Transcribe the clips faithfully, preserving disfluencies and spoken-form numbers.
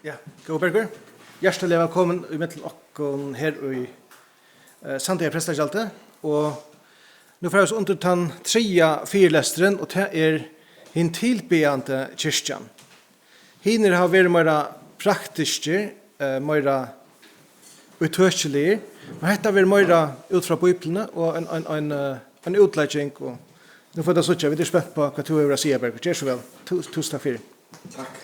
Ja, góði Bergur. Hjartaliga vælkomin í millum okkum her í, eh, Sandoyar Prestagjaldi. Og nú fara vit so undir tann triðja fyrilesturin, og tað er Hin tilbiðjandi kirkjan. Hinir hava verið meira praktiskir, eh, meira ítøkiligir, men hetta verður meira út frá Bíbliuni og ein, ein, ein, eh, ein útlegging, og nú fáa vit at síggja, vit eru spent á, hvat tú hevur at siga, Bergur. Ger so væl. Tú-, túsund takk fyri. Takk.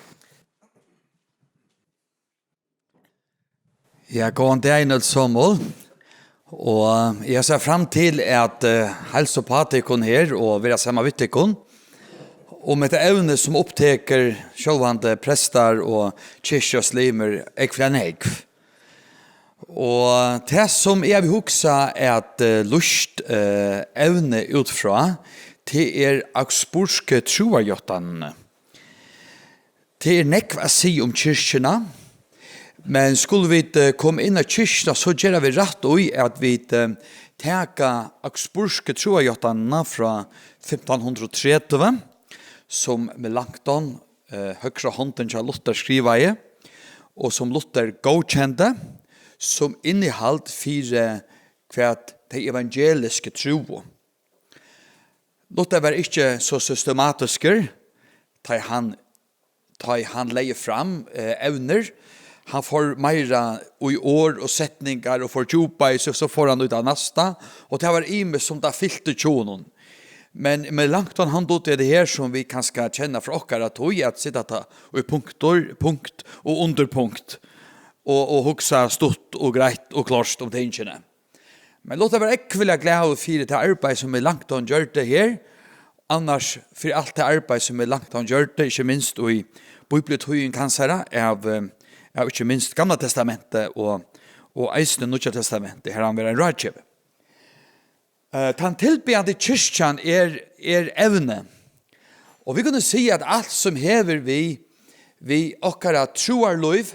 Ja, góðan dagin, øll somul. Og eg sær fram til at, eh, heilsa upp á tykkum her og vera saman við tykkum um eitt evni, sum upptekur sjálvandi prestar og kirkjulimir ógvuliga nógv. Og tað, sum eg havi hugsað at, eh, lýst, eh, evni út frá, tað er augsburgsku trúarjáttanini. Tað er nógv at siga um kirkjuna, men skulu vit, eh, koma inn á kirkjuna, so gera vit rætt í, at vit, eh, taka augsburgsku trúarjáttanina frá fimtan hundrað og tretivu, sum Melanchthon, eh, høgra hondin hjá Luther, skrivaði, og sum Luther góðkendi sum innihald fyri, hvat tey evangelisku trúðu. Luther var ikki so systematiskur, tá ið hann, tá ið hann legði fram, eh, evnir. Hann fór meira í orð og setningar og fordjúpaði seg, so fór hann í tað næsta, og tað var ymiskt, sum tað fylti hjá honum. Men, men Melanchthon, hann dugdi tað her, sum vit kanska kenna frá okkara tíð, at seta tað í punktur, punkt og undirpunkt, og, og hugsa stutt og greitt og klárt um tingini. Men Luther var ógvuliga glaður fyri tað arbeiði, sum Melanchthon gjørdi her, annars fyri alt tað arbeiði, sum Melanchthon gjørdi, ikki minst í bíbliutýðing hansara av, eh, av ikki minst Gamla Testamenti og, og eisini Nýggja Testamenti, har hann var ein ráðgevi. Eh, tann tilbiðjandi kirkjan er, er evnið. Og vit kunnu siga, at alt, sum hevur við, við okkara trúarlív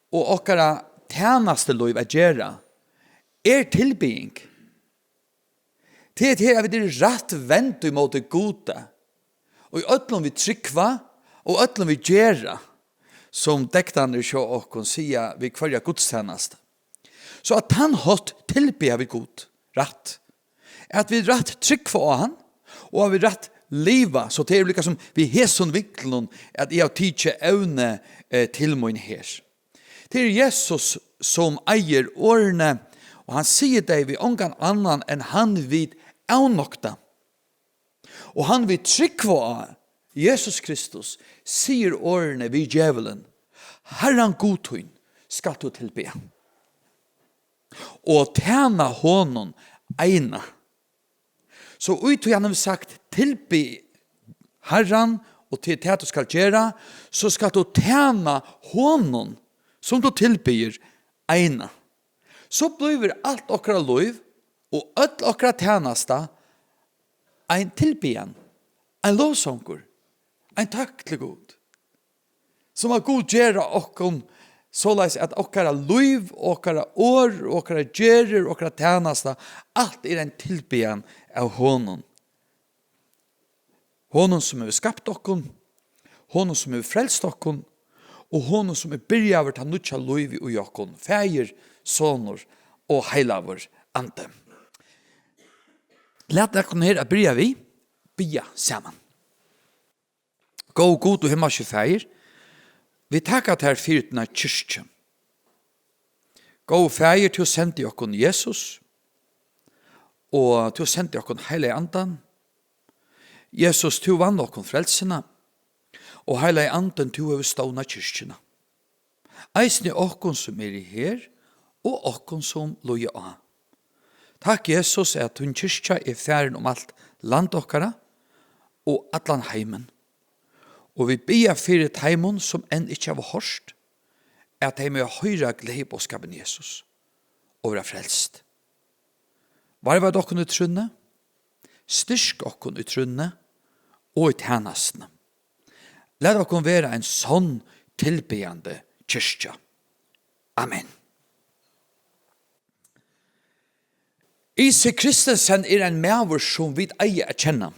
og okkara tænastulív at gera, er tilbiðing. Tað er, tað er, at vit eru rætt vend ímóti Gudi, og í øllum vit trúgva, og øllum vit gera, sum deknarnir hjá okkum siga við hvørja gudstænastu. So á tann hátt tilbiðja vit Gud rætt. At vit rætt trúgva á hann, og at vit rætt liva, so tað er líka sum við hesum vinklinum, at eg havi tikið evnið, eh, til mín her. Tað er Jesus, sum eigur orðini, og hann sigur tey við ongan annan enn hann vit avnokta. Og hann vit trúgva á, Jesus Kristus, sigur orðini við djevulin: Harran Gud tín skalt tú tilbiðja og tæna honum eina. So í tí hann hevur sagt: Tilbið Harran, og til tað tú skalt gera, so skalt tú tæna honum, sum tú tilbiður, eina. So blívur alt okkara lív og øll okkara tænasta ein tilbiðan, ein lovsangur, ein takk til Gud. Sum at Gud gera okkum soleiðis, at okkara lív, okkara orð, okkara gerðir, okkara tænasta, alt er ein tilbiðan av honum. Honum, sum hevur skapt okkum, honum, sum hevur frelst okkum, og honum, sum er byrjaður tað nýggja lívið í okkum, Faðir, Sonur og Heilagur Andi. Lat okkum her at byrja við biðja saman. Góði Gud og himmalski Faðir, vit takka tær fyri tína kirkju. Góði Faðir, tú sendi okkum Jesus, og tú sendi okkum Heilaga Andan. Jesus, tú vann okkum frelsuna, og Heilagi Andin, tú hevur stovnað kirkjuna. Eisini okkum, sum eru her, og okkum, sum lýða á. Takk, Jesus, at tín kirkja er farin um alt land okkara og allan heimin. Og vit biðja fyri teimum, sum enn ikki hava hoyrt, at tey mega hoyra gleðiboðskapin, Jesus, og vera frelst. Varðveit okkum í trúnni, styrk okkum í trúnni og í tænastuni. Lat okkum vera ein sonn tilbiðjandi kirkja. Amen. I C Christensen er ein maður, sum vit eiga at kenna.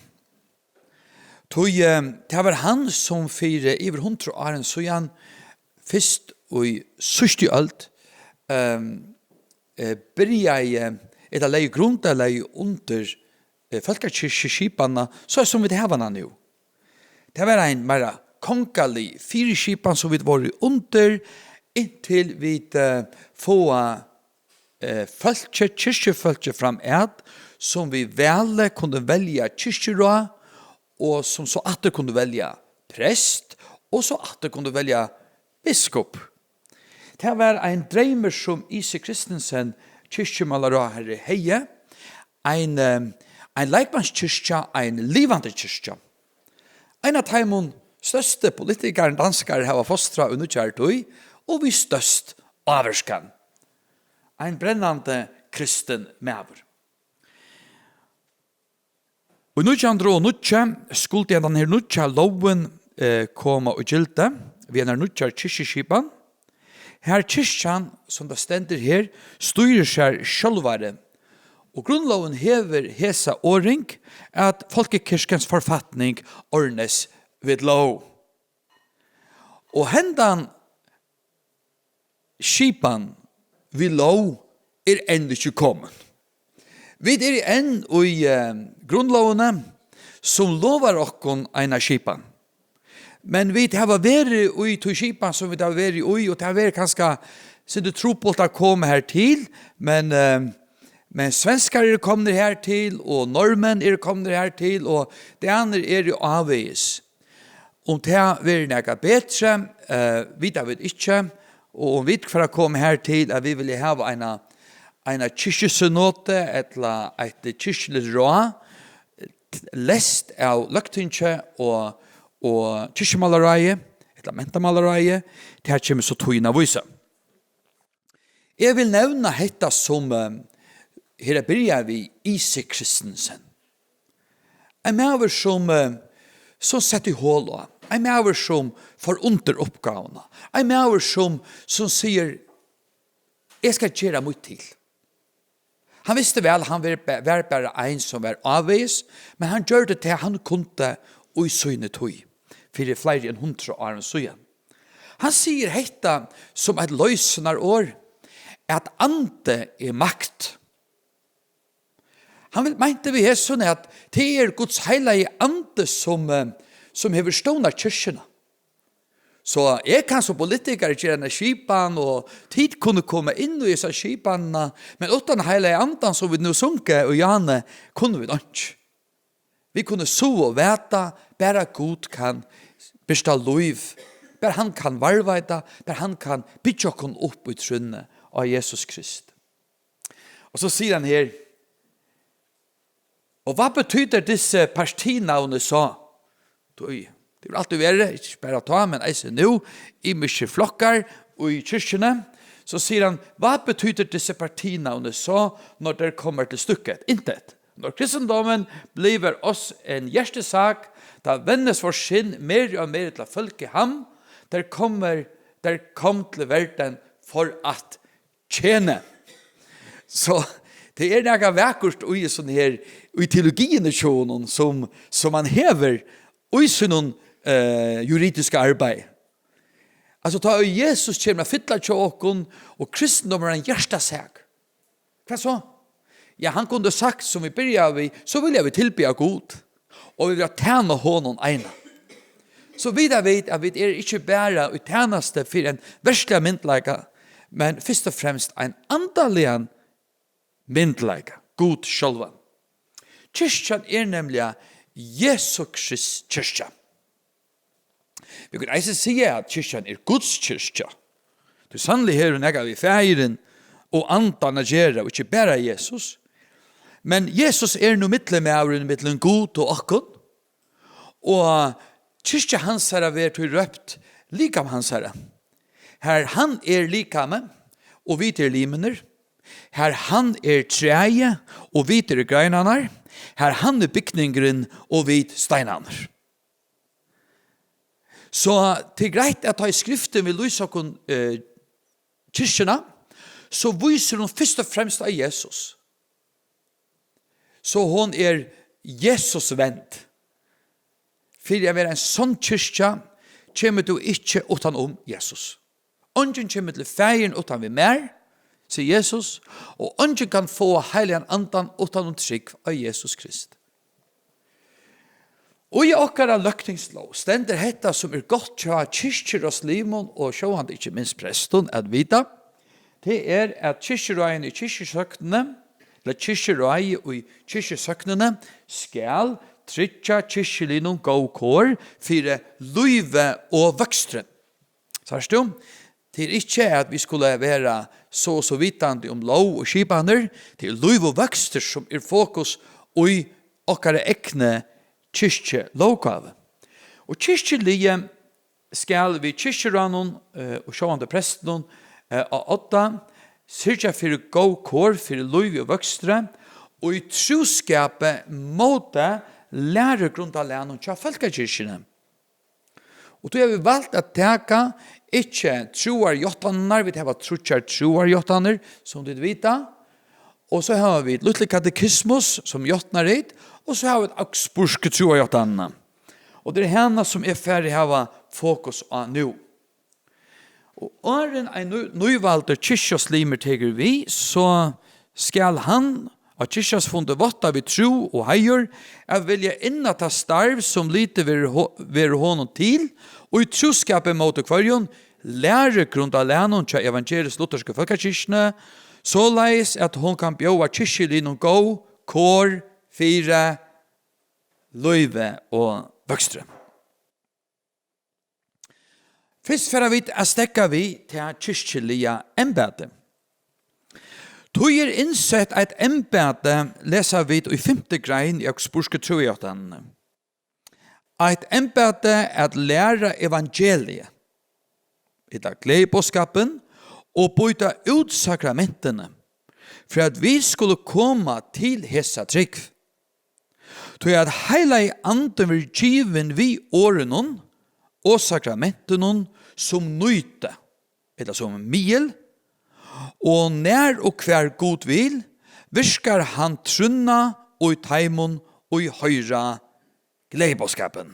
Tí, eh, tað var hann, sum fyri yvir hundrað árum síðan fyrst í síðstu øld, ehm, eh, byrjaði, ella legði grundarlagið undir, eh, fólkakirkjuskipanina, so sum vit hava hana nú. Tað var ein meira kongalig fyriskipan, sum vit vóru undir, inntil vit, eh, fáa, eh, fólki, kirkjufólki framat, sum við vali kundu velja kirkjuráð, og sum so aftur kundu velja prest, og so aftur kundu velja biskup. Tað var ein dreymur, sum I C Christensen, kirkjumálaráðharri, hevði. Ein, eh, ein leikmannskirkja, ein livandi kirkja. Ein av teimum størstu politikarum danskar hava fostrað í nýggjari tíð, og við størst ávirkan. Ein brennandi kristin maður. Í nítjan hundrað og níggju skuldi hendan her nýggja lógin, eh, koma í gildi við einari nýggjari kirkjuskipan. Har kirkjan, sum tað stendur her, stýrir sær sjálvari, og grundlógin hevur hesa orðing, at Folkekirkens forfatning ordnes ved lov. Og hendan skipan við lóg er enn ikki komin. Vit eru enn í, eh, grundlógini, sum lovar okkum eina skipan. Men vit hava verið í tí skipan, sum vit hava verið í, og tað hevur verið kanska sindur trupult at koma her til, men, eh, men svenskar eru komnir her til, og norðmenn eru komnir her til, og danir eru ávegis. Um tað verður nakað betri, eh, vita vit ikki, og um vit fara at koma her til, at vit vilja hava eina, eina kirkjusynodi, ella eitt kirkjuligt ráð, leyst av løgtingi og, og kirkjumálaráði, ella mentamálaráði, tað kemur so tíðin at vísa. Eg vil nevna hetta sum, eh, her at byrja við, I C Christensen. Ein maður sum, eh, sum setti hol á. Ein maður sum fór undir uppgávuna. Ein maður sum, sum sigur, "Eg skal gera mítt til." Hann visti væl, hann var ba-, var bara ein sum var ávegis, men hann gjørdi tað, hann kundi í síni tíð, fyri fleiri enn hundrað árum síðan. Hann sigur hetta sum eitt loysinarorð, at andi er makt. Hann vil, meinti við hesum, at tað er Guds heilagi andi, sum, eh, sum hevur stovnað kirkjuna. So eg kann sum politikari gera eina skipan, og tit kunnu koma inn í hesa skipanina, men uttan heilaga andan, sum vit nú sungu í Jane, kunnu vit einki. Vit kunnu sáa og væta, bara Gud kann birta lív, bara hann kann varðveita, bara hann kann byggja okkum upp í trúnni á Jesus Krist. Og so sigur hann her, "Og hvad betyder disse partinavne så?" Tí, tað er alt verið, ikki bara tá, men eisini nú, ymiskir flokkar í kirkjuni. So sigur hann, "Hvad betyder disse partinavne så, når det kommer til stykket? Intet. Når kristendommen bliver os en hjertesak, der vendes vores sind mere og mere til at følge ham, der kommer, der kom til verden for at tjene." So, tað er nakað vakurt í hesum her, í teologiini hjá honum, sum, sum hann hevur í sínum, eh, juridiska arbeiði. Altso, tá ið Jesus kemur at fylla hjá okkum, og kristendómur er ein hjartasak, hvat so? Ja, hann kundi sagt, sum vit byrjaðu við, so vilja vit tilbiðja Gud, og vit vilja tæna honum eina. So vita vit, at vit eru ikki bara í tænastu fyri ein verðsligan myndugleika, men fyrst og fremst ein andaligan myndugleika, Gud sjálvan. Kirkjan er nemliga Jesu Krists kirkja. Vit kunnu eisini siga, at kirkjan er Guds kirkja. Tí sanniliga hevur hon nakað við Faðirin og Andan at gera, og ikki bara Jesus. Men Jesus er nú millummaðurin millum Gud og okkum, og kirkja hansara verður tí rópt likam hansara. Har hann er likami, og vit eru limirnir. Har hann er træið, og vit eru greinarnar. Har hann er bygningurin, og vit steinarnir. So tað er greitt, at tá ið Skriftin vil lýsa okkum, eh, kirkjuna, so vísir hon fyrst og fremst á Jesus. So hon er Jesusvend. Fyri at vera ein sonn kirkja kemur tú ikki uttan um Jesus. Eingin kemur til Faðirin uttan við mær, sigur Jesus, og eingin kann fáa Heilagan Andan uttan um trúgv á Jesus Krist. Og í okkara løgtingslóg stendur hetta, sum er gott hjá kirkjuráðslimum og sjálvandi ikki minst prestum at vita, tað er, at kirkjuráðini í kirkjusóknini, ella kirkjuráðið í kirkjusóknini, skal tryggja kirkjuliðnum góð kor fyri lívi og vøkstri. Sært tú? Tað er ikki, at vit skulu vera so og so vitandi um lóg og skipanir. Tað er lív og vøkstur, sum er fokus í okkara egnu kirkjulóggávu. Og kirkjuliðið skal við kirkjuráðnum, eh, og sjálvandi prestunum, eh, á odda syrgja fyri góð kor fyri lívi og vøkstri og í trúskapi móti lærugrundarlagnum hjá fólkakirkjuni. Og tí hava vit valt at taka ikki trúarjáttanirnar, vit hava tríggjar trúarjáttanir, sum tit vita. Og so hava vit lítlu katekismus sum játtanarrit, og so hava vit augsburgsku trúarjáttanina. Og tað er hana, sum eg fari hava fokus á nú. Og áðrenn ein ný-, nývaldur kirkjuráðslimur tekur við, so skal hann á kirkjuráðsfundi vátta við trú og heiður at vilja inna tað starv, sum litið verður ho-, verður honum til, og í trúskapi móti hvørjum lærugrundarlagnum hjá evangelisk-luthersku fólkakirkjuni, soleiðis at hon kann bjóða kirkjuliðnum góð kor fyri lívi og vøkstri. Fyrst fara vit at steðga við tað kirkjuliga embætið. Tí er innsett eitt embæti, lesa vit í fimtu grein í augsburgsku trúarjáttanini. Eitt embæti at læra evangeliið, ella gleðiboðskapin, og býta út sakramentini, fyri at vit skulu koma til hesa trúgv. Tí at Heilagi Andin verður givin við orðunum og sakramentunum sum nýti, ella sum miðil, og nær og hvar Gud vil, virkar hann trúnna í teimum, ið hoyra gleðiboðskapin.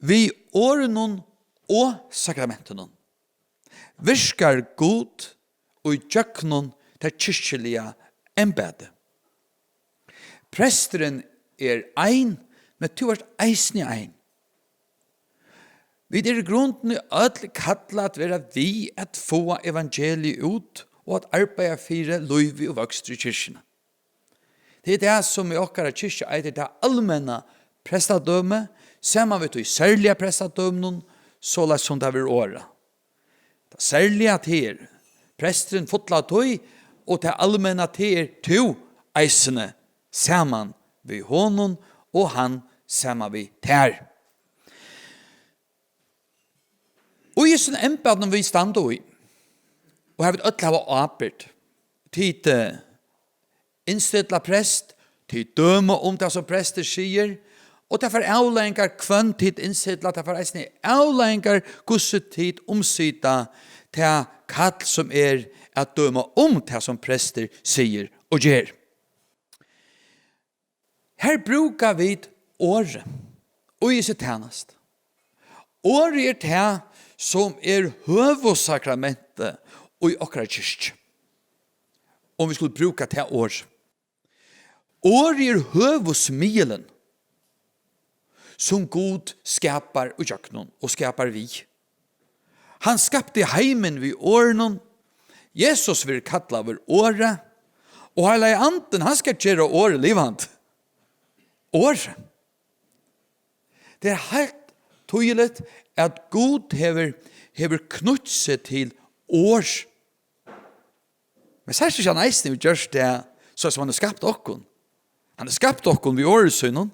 Við orðunum og sakramentunum virkar Gud í gjøgnum tað kirkjuliga embætið. Presturin er ein, men tú ert eisini ein. Vit eru í grundini øll kallað at vera við at fáa evangeliið út og at arbeiða fyri lívi og vøkstri í kirkjuni. Tað er tað, sum í okkara kirkju eitur tað almenna prestadømi, saman við tí serliga prestadøminum, soleiðis sum tað verður orðað. Tað serliga, tað er presturin fulla tíð, og tað almenna, tað er tú eisini, saman við honum og hann saman við tær. Og í hesum embætinum vit standa í, og har vit øll hava ábyrgd, tit, eh, innstilla prest, tit døma um tað, sum prestur sigur, og tað fær avleiðingar, hvønn tit innstilla, tað fær eisini avleiðingar, hvussu tit umsita tað kall, sum er at døma um tað, sum prestur sigur og ger. Her brúka vit orðið, og í seg tænast. Orðið er tað, sum er høvuðssakramentið í okkara kirkju. Um vit skulu brúka tað orð. Orðið er høvuðsmiðilin, sum Gud skapar í gjøgnum og skapar við. Hann skapti heimin við orðinum. Jesus verður kallaður Orðið. Og Heilagi Andin, hann skal gera orðið livandi. Orðið. Tað er heilt týðiligt, at Gud hevur, hevur knýtt seg til orð. Men sært ikki hann eisini hevur gjørt tað, so sum hann hevur skapt okkum? Hann hevur skapt okkum við orði sínum.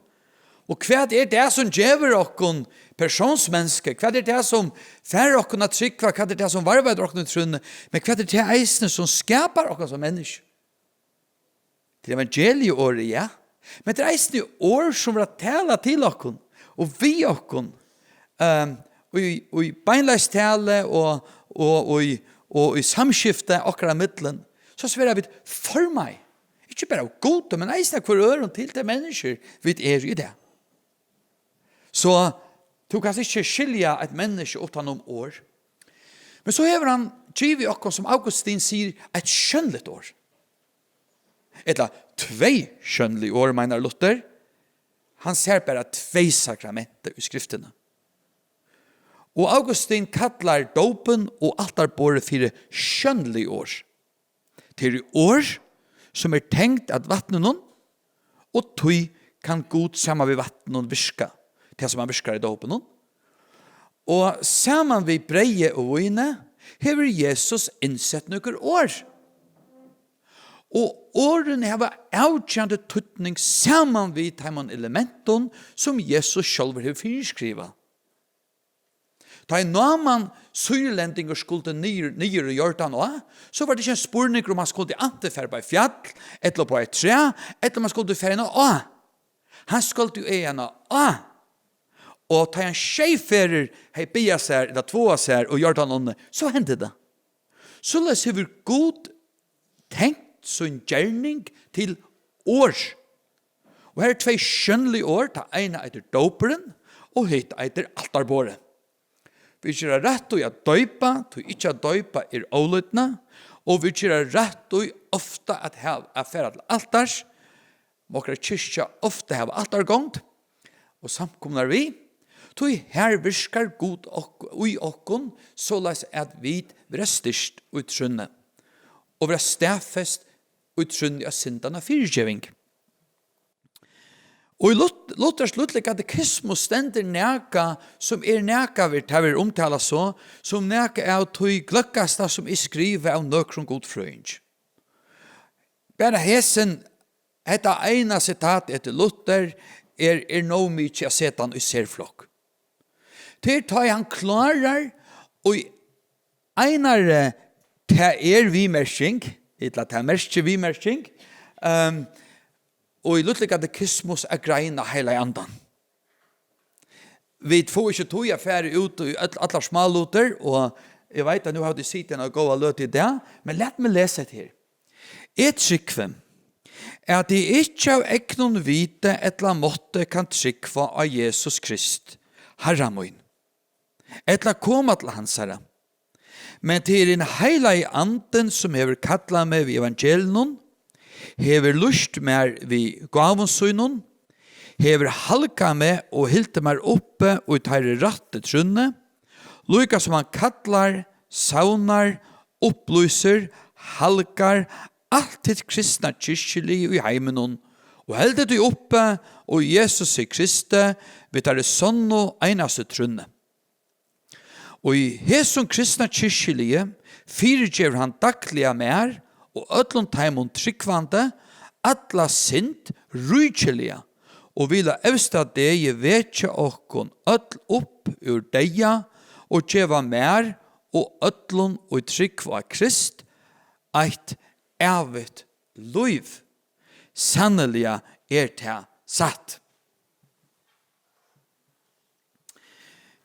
Og hvat er tað, sum gevur okkum persónsmenniskju? Hvat er tað, sum fær okkum at trúgva? Hvat er tað, sum varðveitir okkum í trúnni? Men hvat er tað eisini, sum skapar okkum sum menniskju? Til evangeliið orðið, ja. Men tað er eisini orð, sum verða talað til okkum og við okkum, ehm, og í, og í beinleiðis tali og, og, og, í, og í samskifti okkara millum, so sum verða vit formað, ikki bara av Gudi, men eisini av hvør øðrum til tey menniskju, vit eru í dag. So tú kanst ikki skilja eitt menniskja uttan um orð. Men so hevur hann givið okkum, sum Augustin sigur, eitt sjónligt orð. Ella tvey sjónlig orð, meinar Luther. Hann sær bara tvey sakrament í Skriftini. Og Augustin kallar dópin og altarborðið fyri sjónlig orð. Tað eru orð, sum er tengd at vatninum, og tí kann Gud saman við vatninum virka, tað sum hann virkar í dópinum. Og saman við breyði og víni hevur Jesus innsett nøkur orð. Og orðini hava avgerandi týdning saman við teimum elementum, sum Jesus sjálvur hevur fyriskrivað. Tá ið Náman sýrlendingur skuldi niður, niður í Jordan á, so var tað ikki ein spurningur, um hann skuldi antin fara upp á fjall, ella upp á eitt træ, ella um hann skuldi fara inn á á. Hann skuldi í eina á. Og tá hann sjey ferðir hevði baðað sær, ella tváað sær í Jordan ánni, so hendi tað. Soleiðis hevur Gud tengt sín gerning til orð. Og her eru tvey sjónlig orð, tað eina eitur dópurin, og hitt eitur altarborðið. Vit gera rætt í at doypa, tí ikki at doypa er ólýdni, og vit gera rætt í ofta at hava, at fara til altars, má okkara kirkja ofta hava altargongd og samkomurnar við, tí her virkar Gud ok-, í okkum, soleiðis at vit verða styrkt í trúnni og verða staðfest í trúnni av syndanna fyrigeving. Og í Lut-, Luthers lítla katekismu stendur nakað, sum er nakað við, tað verður umtalað so, sum nakað av tí gløggasta, sum er skrivað av nøkrum gudfrøðingi. Bara hesin, hetta eina sitat eftir Luther er, er nóg mikið at seta hann í serflokk. Tað er, tá ið hann klárar í einari, tað er viðmerking, ella tað merkir viðmerking, ehm, og í lítla katekismus at greina Heilaga Andan. Vit fáa ikki tíð at fara út í øll, allar smálutir, og eg veit at nú hava tit sitið eina góða løtu í dag, men lat meg lesa hetta her. Eg trúgvi, at eg ikki av egnum viti ella mátti kann trúgva á Jesus Krist, Harra mín, ella koma til hansara. Men tað er hin Heilagi Andin, sum hevur kallað meg við evangelinum, hevur lýst mær við gávum sínum, hevur halgað meg og hildið mær uppi í teirri rættu trúnni, líka sum hann kallar, savnar, upplýsir, halgar alt hitt kristna kirkjulið í heiminum, og heldur tí uppi í Jesusi Kristi við teirri sonnu einastu trúnni. Og í hesum kristna kirkjuliði fyrigevur hann dagliga mær og øllum teimum trúgvandi alla synd ríkiliga, og vil á evsta degi vekja okkum øll upp úr deyða og geva mær og øllum, ið trúgva á Krist, eitt ævigt lív. Sanniliga er tað satt.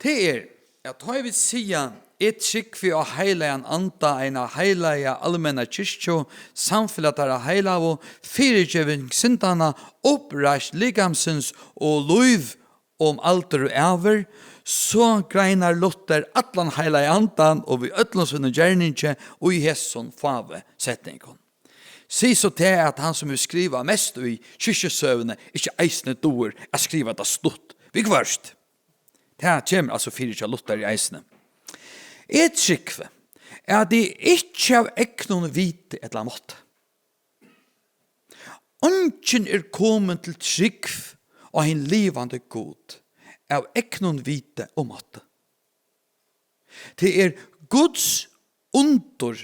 Tað er, at tá ið vit siga, eg trúgvi á Heilagan Anda, eina heilaga almenna kirkju, samfelag teirra heilagu, fyrigeving syndanna, uppreisn likamsins og lív um aldur og ævir, so greinar Luther allan Heilaga Andan og við øllum sínum gerningi í hesum fáu setningum. Sig so tað, at hann, sum hevur skrivað mest í kirkjusøguni, ikki eisini dugir at skriva tað stutt viðhvørt. Tað kemur altso fyri hjá Lutheri eisini. Eg trúgvi, at eg ikki av egnum viti ella mátti. Eingin er komin til trúgv á hin livandi Gud av egnum viti og mátti. Tað er Guds undur,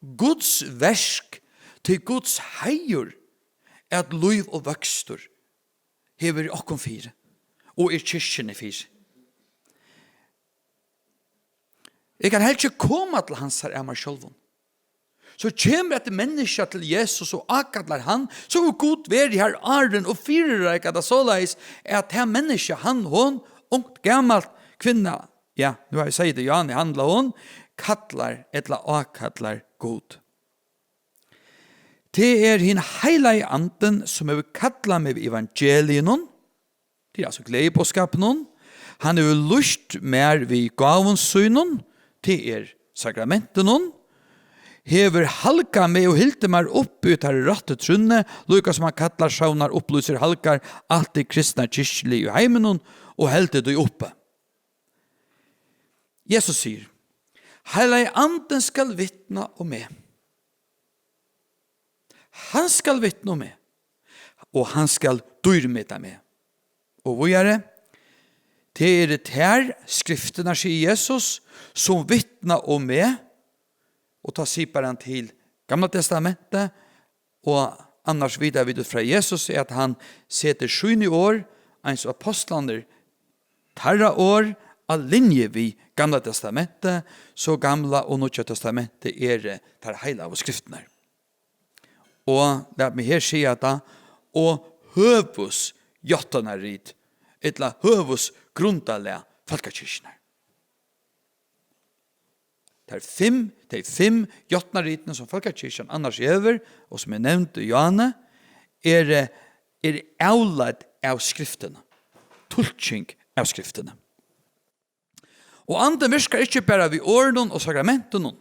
Guds verk, til Guds heiður, at lív og vøkstur hevur okkum fyri og er kirkjuni fyri. Eg kann helst ikki koma til hansara av mær sjálvum. So kemur eitt menniskja til Jesus og ákallar hann, so hevur Gud verið har áðrenn og fyrireikað tað soleiðis, at tað menniskja, hann, hon, ungt, gamalt, kvinna, ja, nú havi eg sagt tað, ja, hann, hon, kallar ella ákallar Gud. Tað er hin Heilagi Andin, sum hevur kallað meg við evangeliinum, tað er altso gleðiboðskapurin. Hann hevur lýst mær við gávum sínum, tað er sakramentunum, hevur halgað meg og hildið mær uppi í tær rættu trúnni, líka sum hann kallar, savnar, upplýsir, halgar alt tað kristna kirkjulið í heiminum og heldur tí uppi. Jesus sigur: "Heilagi Andin skal vitna um meg." Hann skal vitna um meg, og hann skal dýrmeta meg. Og víðari: "Tað eru tær skriftirnar, sigur Jesus, sum vitna um meg." Og tá sipar hann til Gamla Testamentið, og annars vita vit út frá Jesus, er at hann setir síni orð, eins og apostlarnir, teirra orð, á linju við Gamla Testamentið, so Gamla og Nýggja Testamentið eru tær heilagu skriftirnar. Og lat meg her siga tað, og høvuðsjáttanarrit, ella høvuðsgrundarlag fólkakirkjunnar. Tær fimm, tey fimm játtanarritini, sum fólkakirkjan annars hevur, og sum eg nevndi í áðni, eru, eru avleidd av skriftini, tulking av skriftini. Og Andin virkar ikki bara við orðunum og sakramentunum.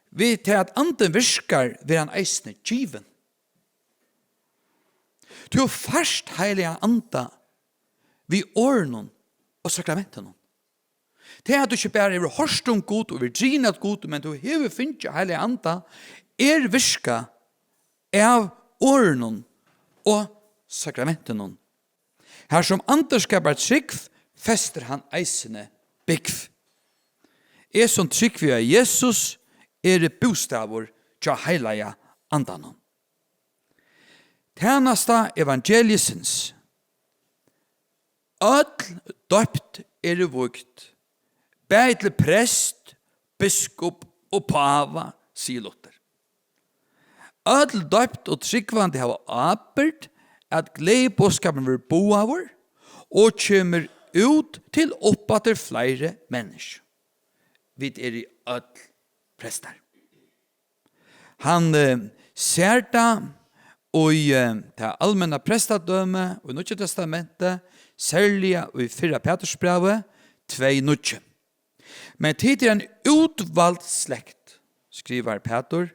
Við tað at Andin virkar, verður hann eisini givin. Tú fært Heilagan Anda við orðunum og sakramentunum. Tað at tú ikki bara hevur hoyrt um Gud og verið drigin at Gud, men tú hevur fingið Heilagan Anda, er virkað av orðunum og sakramentunum. Har sum Andin skapar trúgv, festir hann eisini búgv. Eg sum trúgvi á Jesus, eri bústaður hjá Heilaga Andanum. Tænasta evangeliisins. Øll døypt eru vígd, bæði til prest, biskup og páva, sigur Luther. Øll døypt og trúgvandi hava ábyrgd, at gleðiboðskapurin verður boðaður og kemur út til uppaftur fleiri menniskju. Vit eru øll prestar. Hann, eh, sær tað í, eh, tað almenna prestadømi í Nýggja Testamenti, serliga í fyrra Pætursbrævi tvey níggju. Men tit eru ein útvald slekt, skrivar Pætur,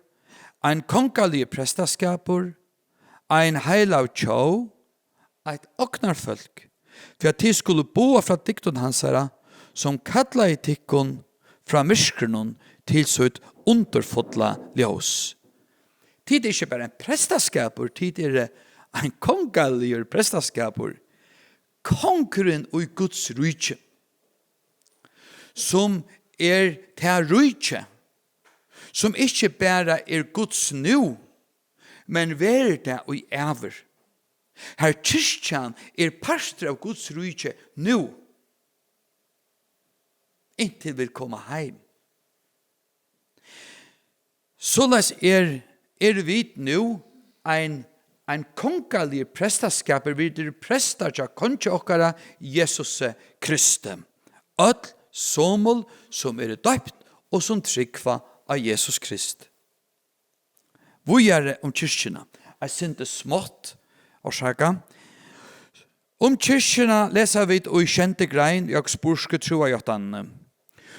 ein kongaligur prestaskapur, ein heilag tjóð, eitt ognarfólk, fyri at tit skulu boða frá dygdum hansara, sum kallaði tykkum frá myrkrinum til sítt undurfulla ljós. Tit eru ikki bara ein prestaskapur, tit eru ein kongaligur prestaskapur. Kongurin í Guds ríki, sum er tað ríki, sum ikki bara er Guds nú, men verður tað í ævir. Har kirkjan er partur av Guds ríki nú, inntil vit koma heim. Soleiðis er, eru vit nú ein, ein kongaligur prestaskapur, vit eru prestar hjá kongi okkara, Jesusi Kristi. Øll somul, sum eru døypt og sum trúgva á Jesus Krist. Víðari um kirkjuna. Eitt sindur smátt, orsaka. Um kirkjuna lesa vit í sjeyndu grein í Augsburgsku trúarjáttanini.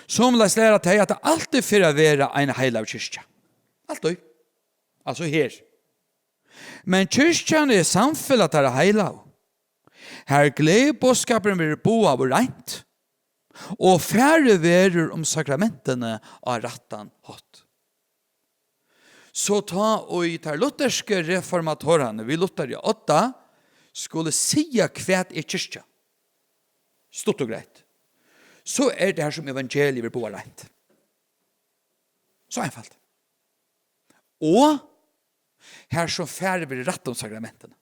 Somuleiðis læra tey, at tað altíð fer at vera ein heilag kirkja. Altíð. Altso her. Men kirkjan er samfelag teirra heilagu, har gleðiboðskapurin verður boðaður reint, og farið verður um sakramentini á rættan hátt. So tá ið teir luthersku reformatorarnir við Luther í odda skulu siga, hvat er kirkja? Stutt og greitt. So er tað har, sum evangeliið verður boðað reint. So einfalt. Og har, sum farið verður rætt um sakramentini.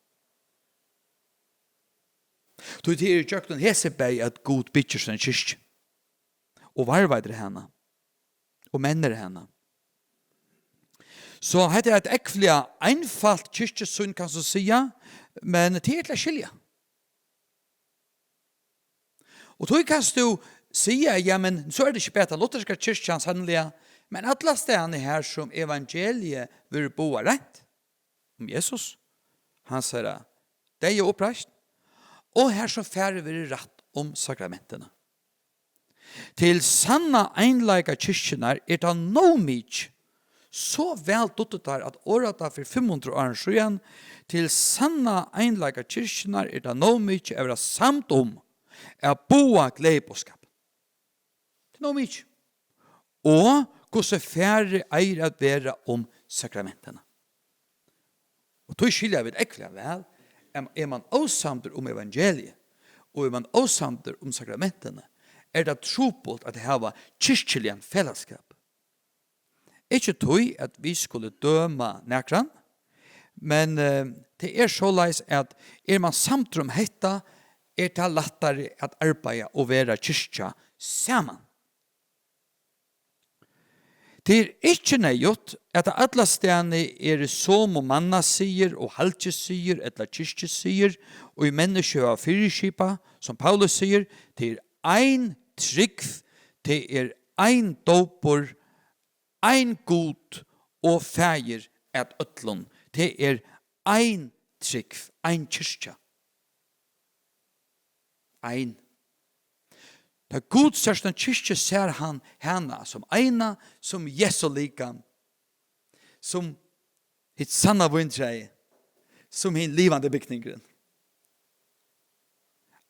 Tí tað er ígjøgnum hesi bæði, at Gud byggir sína kirkju og varðveitir hana og mennir hana. So hetta er eitt ógvuliga einfalt kirkjusýn, kanst tú siga, men tað er til at skilja. Og tí kanst tú siga, ja, men so er tað ikki bara lutherska kirkjan, sanniliga, men allastaðni har, sum evangeliið verður boðað reint um Jesus, hansara deyða og uppreisn, og har, sum farið verður rætt um sakramentini. Til sanna einleika kirkjunnar er tað nóg mikið. So væl dugdu teir at orða tað fyri fimm hundrað árum síðan. Til sanna einleika kirkjunnar er tað nóg mikið at vera samd um at boða gleðiboðskap. Tað er nóg mikið. Og hvussu farið eigur at vera um sakramentini. Og tí skilja vit ógvuliga væl, at er mann ósamdur um evangeliið, og er mann ósamdur um sakramentini, er tað trupult at hava kirkjuligan felagsskap. Ikki tí, at vit skulu døma nakran, men eh, tað er soleiðis, at er mann samdur um hetta, er tað lættari at arbeiða og vera kirkja saman. Tað er ikki neyðugt, at allastaðni eru somu mannasiðir og halgisiðir ella kirkjusiðir, og í menniskju hava fyriskipað, sum Paulus sigur, tað er ein trúgv, tað er ein dópur, ein Gud og Faðir at øllum. Tað er ein trúgv, ein kirkja. Ein. Tá Gud sær sína kirkju, sær hann hana sum eina, sum Jesu likam, sum hitt sanna víntræið, sum hin livandi bygningurin.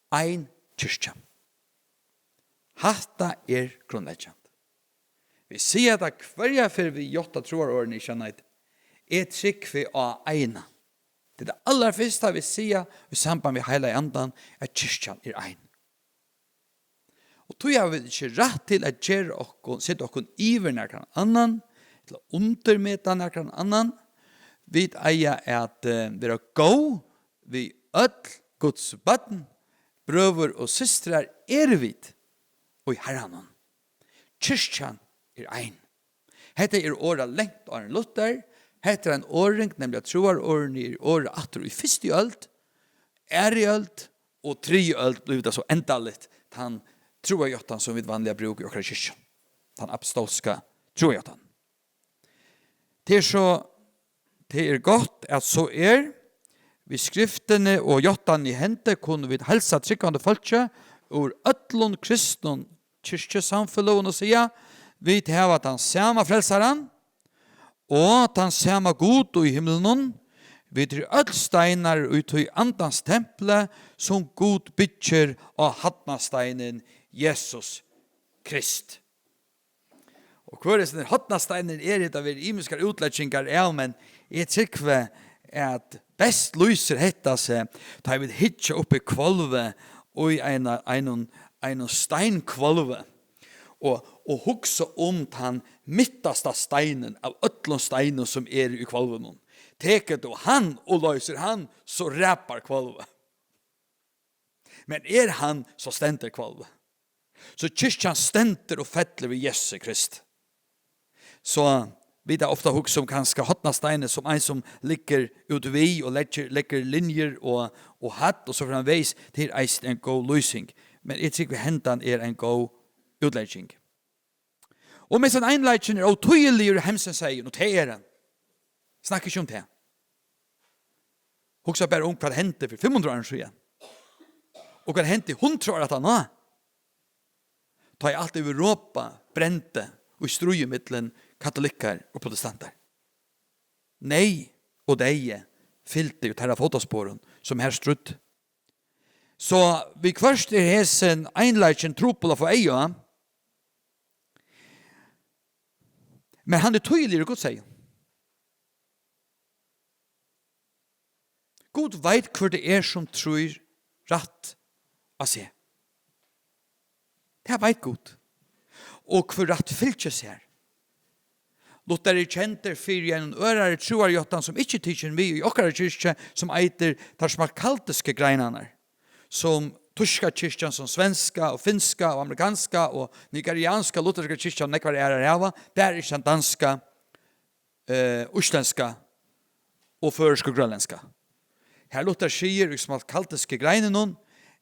Ein kirkja. Hatta er grundleggjandi. Vit siga tað hvørja ferð vit játta trúarorðini í sannheit. Eg trúgvi á eina. Tað er tað allarfyrsta, vit siga í samband við Heilaga Andan, at kirkjan er ein. Og tí hava vit ikki rætt til at gera okkum, seta okkum yvir nakran annan, ella undirmeta nakran annan. Vit eiga at eh, vera góð við øll Guds børn, brøður og systrar eru vit í Harranum. Kirkjan er ein. Hetta er orðað langt áðrenn Luther. Hetta er ein orðing, nemliga trúarorðini er orðað aftur í fyrstu øld. Aðru øld og triðju øld blívur tað so endaligt, tann trúarjáttan, sum vit vanliga brúka í okkara kirkju. Tann apostolska trúarjáttan. Tað er so, tað er gott, at so er. Við skriftini og játtanini í hendi kunnu vit heilsa trúgvandi fólki úr øllum kristnum kirkjusamfeløgum og siga: Vit hava tann sama frelsaran og tann sama Gud í himlunum. Vit eru øll steinar í tí andans templi, sum Gud byggir á hornasteinin Jesus Krist. Og hvør hesin hornasteinin er, hetta verður ymiskar útleggingar av, men eg trúgvi, at best lýsir hetta seg, tá vit hyggja upp í hvolvið, í eina, einum, einum steinhvolvi, og, og hugsa um tann mittasta steinin av øllum steinum, sum eru í hvolvinum. Tekur tú hann og loysir hann, so rapar hvolvið. Men er hann, so stendur hvolvið. So kirkjan stendur og fellur við Jesu Krist. So vit hava ofta hugsað um kanska hornasteinin sum ein sum liggur út við og leggur, leggur linjur og, og hatt og so framvegis. Tað er eisini ein góð lýsing. Men eg trúgvi, hendan er ein góð útlegging. Og meðan einleikin er ótýðiligur í heimsins eygum, og tað er hann. Snakka ikki um tað. Hugsa bara um, hvat hendi fyri fimm hundrað árum síðan. Og hvat hendi hundrað ár aftaná? Tá ið alt Europa brendi í stríði millum katolikkar og protestantar. Neyð og deyði fylgdi í teirra fótasporum, sum har stríddu. So viðhvørt er hesin einleikin trupul at fáa eyga á. Men hann er týðiligur í Guds eygum. Gud veit, hvør tað er, sum trýr rætt á seg. Tað veit Gud. Og hvør rætt fylgir sær. Luther er kendur fyri ein øðrari trúarjáttan, sum ikki er tikin við í okkara kirkju, sum eitur tær smalkaldisku greinarnar, sum týska kirkjan, sum svenska og finska og amerikanska og nigerianska lutherska kirkjan, nógvar aðrar hava, bara ikki tann danska, eh, íslendska og føroyska og grønlendska. Har Luther sigur í smalkaldisku greinunum,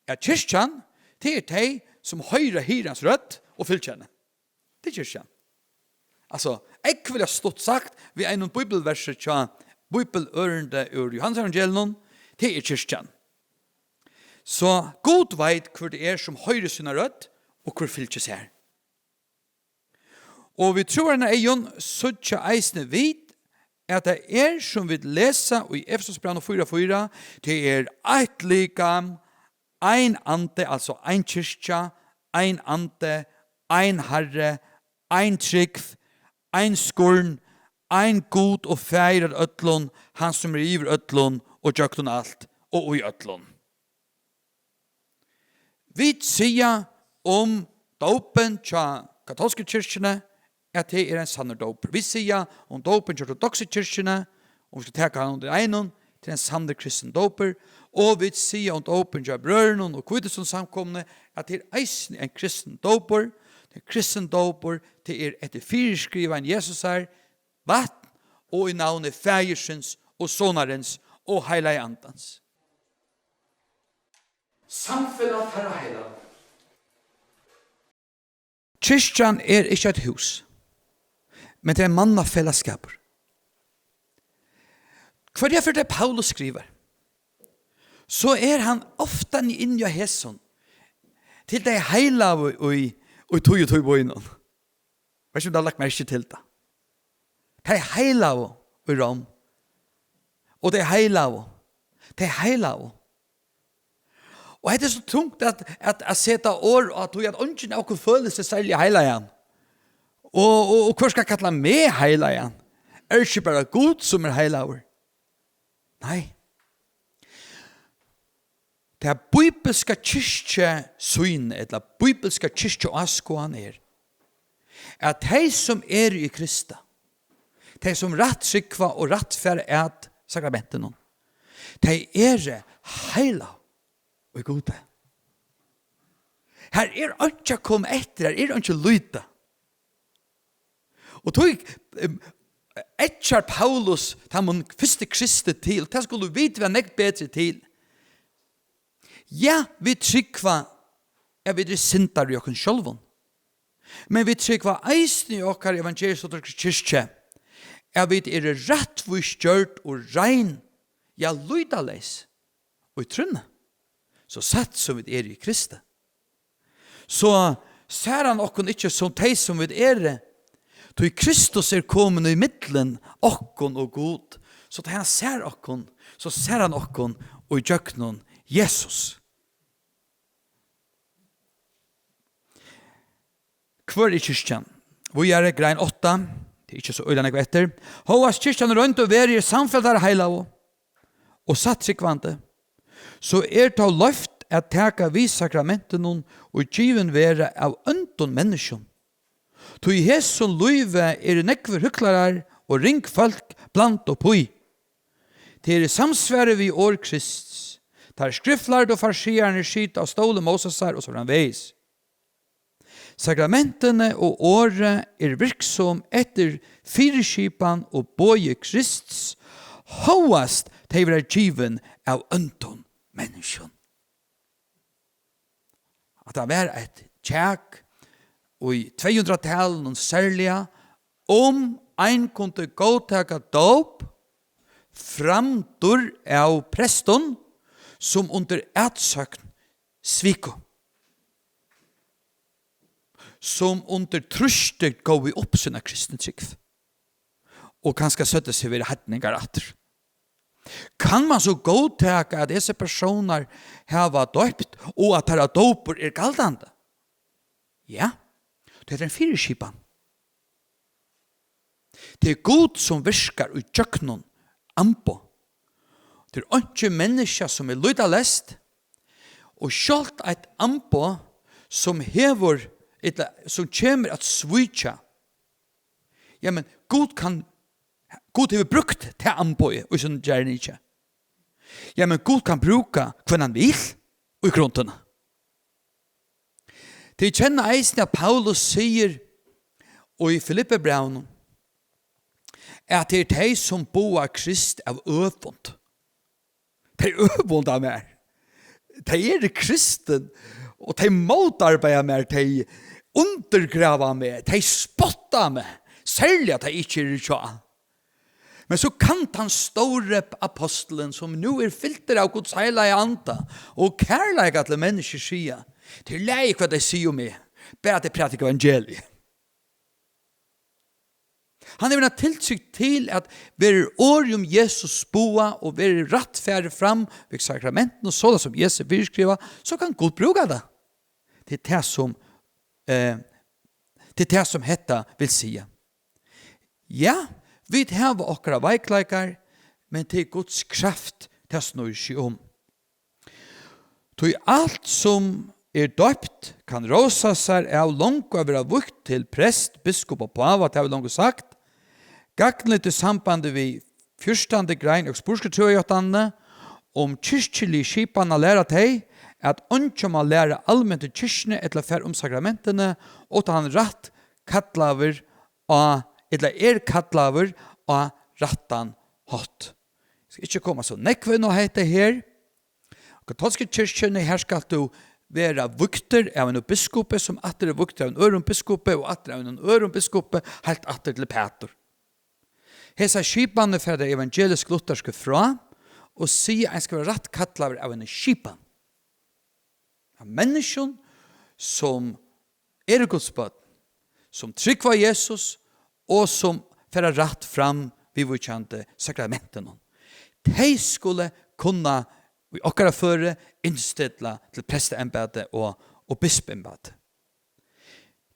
at kirkjan, tað er tey, sum hoyra hirðans rødd og fylgja henni. Tað er kirkjan. Altso, ógvuliga stutt sagt, við einum bíbelversi hjá bíbelørindi úr Jóhannesevangeliinum, tað er kirkjan. So Gud veit, hvør tað er, sum hoyrir sína rødd og hvør fylgir sær. Og við trúarinnar eygum síggja eisini vit, at tað er, sum vit lesa í Efesusbrævinum fýra fýra, tað er eitt likam, ein andi, altso ein kirkja, ein andi, ein Harri, ein trúgv, ein skírn, ein Gud og Faðir at øllum, hann sum er yvir øllum og gjøgnum alt og í øllum. Vit siga um dópin hjá katólsku kirkjuni, at tað er ein sannur dópur. Vit siga um dópin hjá ortodoksu kirkjuni, um vit skal taka hann undir einum, tað er ein sannur kristin dópur, og vit siga um dópin hjá brøðrunum og hvítusunnusamkomuni, at tað er eisini ein kristin dópur. Tað er kristin dópur, tað er eftir fyriskrivan Jesusar, vatn, og í navni Faðirsins og Sonarins og Heilaga Andans. Samfelag teirra heilagu. Kirkjan er ikki eitt hús, men tað er mannafelagsskapur. Hvørja ferð tað Paulus skrivar, so er hann ofta inni á hesum, til tey heilagu í, í tí og tí býnum. Veit ikki, um tú hevur lagt merki til tað. Tey heilagu í Róm. Og tey heilagu. Tey heilagu. Og hetta er so tungt at, at, at seta orð á, tí at eingin av okkum følir seg serliga heilagan. Og, og, og hvør skal kalla meg heilagan? Er ikki bara Gud, sum er heilagur? Nei. Tað bíbilska kirkjusýn, ella bíbilska kirkjuáskoðan er, at tey, sum eru í Krista, tey, sum rætt trúgva og rætt fara at sakramentunum, tey eru heilag í Gudi. Har er einki at koma eftir, har er einki at líta. Og tí, em, eggjar Paulus teimum fyrstu kristnu til, tað skulu vit vera nógv betri til. Ja, vit trúgva, at vit eru syndarar í okkum sjálvum. Men vit trúgva eisini í okkara evangelisk-luthersku kirkju, at vit eru rættvísgjørd og rein, ja, lýtaleys í trúnni, so satt sum vit eru í Kristi. So sær hann okkum ikki sum tey, sum vit eru, tí Kristus er komin í millum okkum og Gud. So tá hann sær okkum, so sær hann okkum í gjøgnum Jesus. Hvør er kirkjan? Víðari, grein átta. Tað er ikki so øgiliga nógv eftir. Hóast kirkjan í roynd og veru er samfelag teirra heilagu og satt trúgvandi, so er tó loyvt at taka við sakramentunum, og givin vera av óndum menniskjum. Tí í hesum lívi eru nógvir hyklarar og ring fólk bland upp í. Tað er í samsvari við orð Krists. Teir skriftlærdu og fariseararnir sita á stóli Mósesar og so framvegis. Sakramentini og orðið er virksom eftir fyriskipan og boði Krists, hóast tey verða givin av óndum menniskjum. At tað var eitt kjak í tvey hundrað-talinum serliga, um ein kundi góðtaka dóp framdur av prestum, sum undir atsókn sviku, sum undir trýsti góvu upp sína kristnu trúgv og kanska søgdu seg vera heidningar aftur. Kann man so góðtaka, at hesir persónar hava doypt og at teirra dópur er galdandi? Ja, tað er ein fyriskipan. Tað er Gud, sum virkar í gjøgnum amboð. Tað er einki menniskja, sum er lýtaleyst, og sjálvt eitt amboð, sum hevur, ella sum kemur at svíkja. Ja, men Gud kann, Gud hevur brúkt tað amboðið í sínum gerningi. Ja, men Gud kann brúka, hvønn hann vil, í grundini. Tit kenna eisini, at Paulus sigur í Filippibrævinum, at tað er tey, sum boða Krist av øvund. Tey øvunda mær. Tey eru kristin, og tey mótarbeiða mær, tey undirgrava meg, tey spotta meg, serliga tey ikki eru hjá. Men so kann tann stóri apostulin, sum nú er fyltur av Guds heilaga anda og kærleika til menniskjur, siga: "Tað er í lagi, hvat tey siga um meg. Bara at tey prædika evangeliið. Hann hevur eina tiltrúgv til, at verður orðið um Jesus boðað og verður rætt farið fram við sakramentum og soleiðis sum Jesus fyriskrivar, so kann Gud brúka tað. Tað er tað, sum, eh, tað er tað, sum hetta vil siga. Ja, vit hava okkara veikleikar, men tað er Guds kraft, tað snýr seg um. Tí alt, sum er doypt, kann rósa sær av longu at vera vígt til prest, biskup og páva, tað havi eg longu sagt. Gagnligt í sambandi við fjúrtandu grein í Augsburgsku trúarjáttanini um kirkjuliga skipan at læra tey, at eingin má læra alment í kirkjuni ella fara um sakramentini, uttan hann rætt kallaður á, ella er kallaður á rættan hátt. Eg skal ikki koma so nógv inn á hetta her. Í katólsku kirkjuni, her skalt tú vera vígdur av einum biskupi, sum aftur er vígdur av einum øðrum biskupi, og aftur av einum øðrum biskupi, heilt aftur til Pætur. Hesa skipanina fara tey evangelisk-luthersku frá og siga, ein skal vera rætt kallaður av eini skipan, av menniskjum, sum eru Guds børn, sum trúgva Jesus og sum fara rætt fram viðvíkjandi sakramentunum. Tey skulu kunna í okkara føri innstilla til prestaembæti og, og bispaembæti.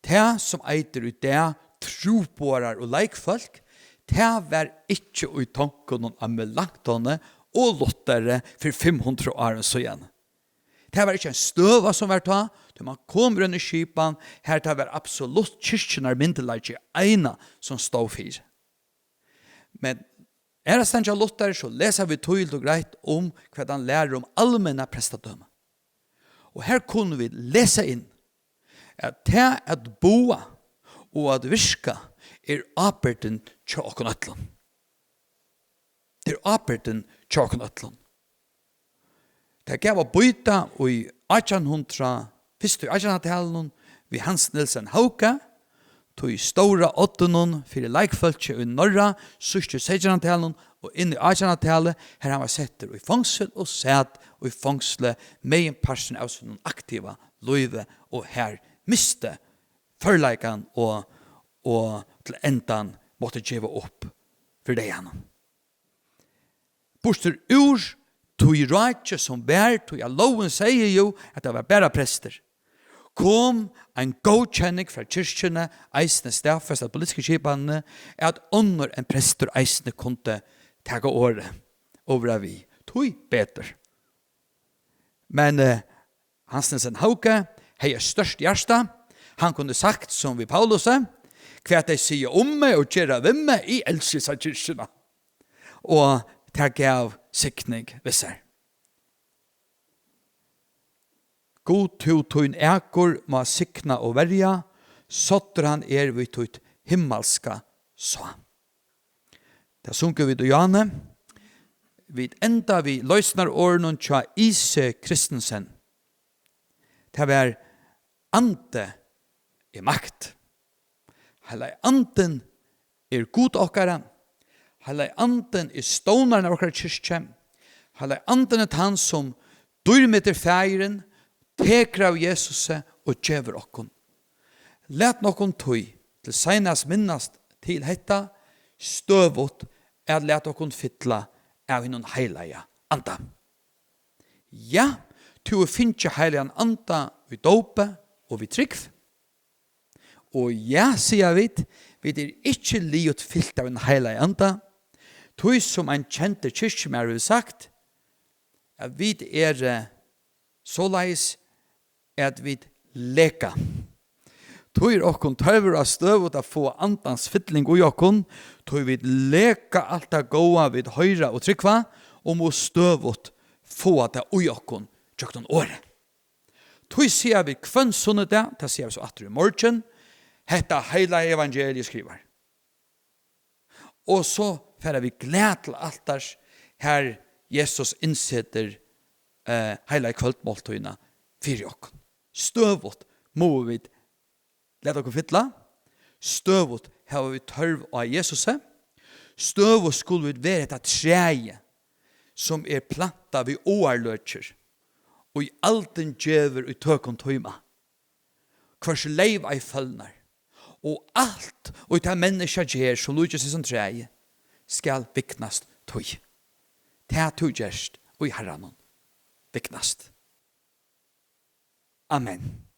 Tað, sum eitur í dag trúboðarar og leikfólk, tað var ikki í tonkunum á Melankton og Lutheri fyri fimm hundrað árum síðan. Tað var ikki ein støða, sum var tá, tí man kom úr eini skipan, har tað var absolutt kirkjunnar myndugleiki eina, sum stóð fyri. Men aðrastaðni hjá Lutheri, so lesa vit týðiligt og greitt um, hvat hann lærir um almenna prestadømi. Og her kunnu vit lesa inn, at tað at boða og at virka er ábyrgdin hjá okkum øllum. Er ábyrgdin hjá okkum øllum. Tað gav at býta í átjan hundrað, fyrst í átjanhundraðtalinum við Hans Nielsen Hauge, tí stóra oddinum fyri leikfólki í Norra, síðst í seytjanhundraðtalinum og inn í átjanhundraðtalið, har hann var settur í fongsul og sat í fongsli meginpartin av sínum aktiva lívi og har misti førleikan og, og til endan mátti geva upp fyri deyðanum. Burtur úr tí ráki, sum var, tí at lógin segði jú, at tað var bara prestir, kom ein góðkenning frá kirkjuni, eisini staðfest av politisku skipanini, at onnur enn prestur eisini kundi taka orðið og vera við. Tí betur. Men, eh, Hans Nielsen Hauge hevði eitt stórt hjarta. Hann kundi sagt sum við Paulusi: "Hvat tey siga um meg og gera við meg, eg elski hesa kirkjuna." Og tað gav signing við sær. Gud, tú tín akur má signa og verja, sáddur hann er við títt himmalska sá. Tað sungu vit í áðni. Vit enda við loysnarorðunum hjá Ise Christensen. Tað var: Andi er makt. Heilagi Andin er Gud okkara. Heilagi Andin er stovnarin av okkara kirkju. Heilagi Andin er tann, sum dýrmætir Faðirin tekur av Jesusi og gevur okkum. Lat okkum tí til seinast minnast til hetta støðugt, at lata okkum fylla av hinum heilaga Anda. Ja, tú hevur fingið heilagan Anda í dópi og við trúgv. Og ja, siga vit, vit eru ikki liðugt fylt av einum heilaga Anda, tí sum ein kendur kirkjumaður hevur sagt, at vit eru soleiðis, at vit leka. Tí er okkum tørvur á støðugt at fáa Andans fylling í okkum, tí vit leka alt tað góða, vit hoyra og trúgva, og mugu støðugt fáa tað í okkum gjøgnum orðið. Tí siga vit hvønn sunnudag, tað siga vit so aftur í morgin: Hetta heilaga evangeliið skrivar. Og so fara vit glað til altars, har Jesus innsetir, eh, heilagu kvøldmáltíðina fyri okkum. Støðugt mugu vit lata okkum fylla. Støðugt hava vit tørv á Jesusi. Støðugt skulu vit vera hetta træið, sum er plantað við áarløkir, og í aldin gevur í tøkum tíma. hvørs leyv ei følnar, og alt, og tað menniskja ger, sum líkist hesum træi, skal vignast tí. Tað tú gerst í Harranum, vignast. Amen.